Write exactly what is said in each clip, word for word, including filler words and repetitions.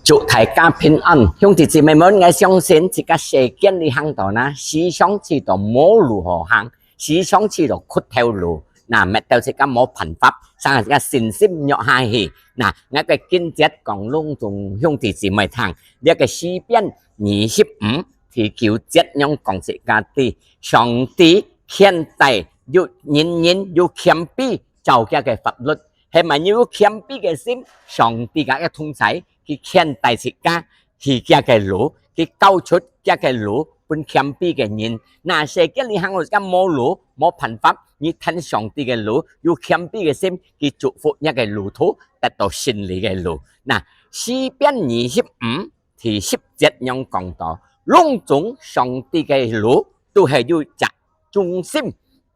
祝大家平安，兄弟姊妹們，𠊎相信自家世間裡行到哪，時常試著無路好行，時常試著屈頭路，那搣到自家無辦法，生自家信心弱下去。那𠊎个經節講攏總兄弟姊妹聽，這个詩篇二十五第九節仰講自家知，上帝牽帶有仁人有謙卑，照厥个法律，係麼人有謙卑个心，上帝佮佢同在，佢牽帶自家去厥个路，佢交出厥个路分謙卑个人。那世間裡行路自家無路，無辦法，你跈上帝个路，有謙卑个心，佢祝福若个路途，得到勝利个路。那詩篇二十五第十節仰講到，攏總上帝个路都係有隻忠心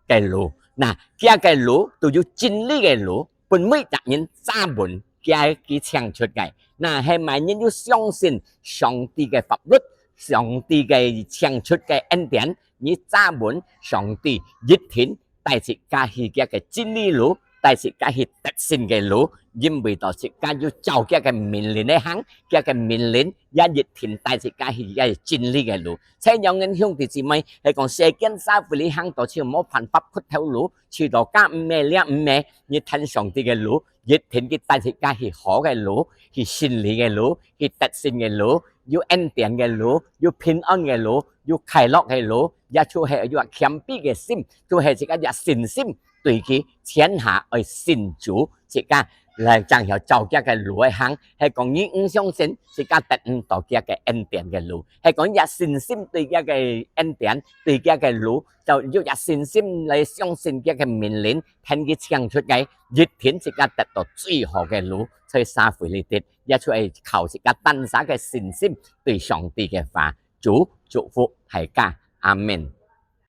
个路，那厥个路都有真理个路，分每隻人抓穩，厥佢請出个。那係麼人有相信上帝个法律，上帝个請出个恩典，你抓穩上帝一定帶自家去厥个真理路，帶自家去得勝个路，因為到自家有照厥个命令來行，厥个命令也一定帶自家去厥个真理个路。所以仰恁兄弟姊妹，係講世間社會裡行到就無辦法屈頭路，去到該毋係這毋係，你跈上帝个路，一定佢帶自家去好个路，去勝利个路，去得勝个路，有恩典个路，有平安个路，有快樂个路，也就係有謙卑个心，就係自家有信心，對佢天下愛信主，自家來正曉照厥个路來行。係講你毋相信，自家得毋到厥个恩典个路。係講有信心對厥个恩典，對厥个路，就有信心來相信厥个命令，跈佢請出个，一定自家得到最好个路，在社會裡底，也就係靠自家單儕个信心對上帝个話。主祝福大家，阿們。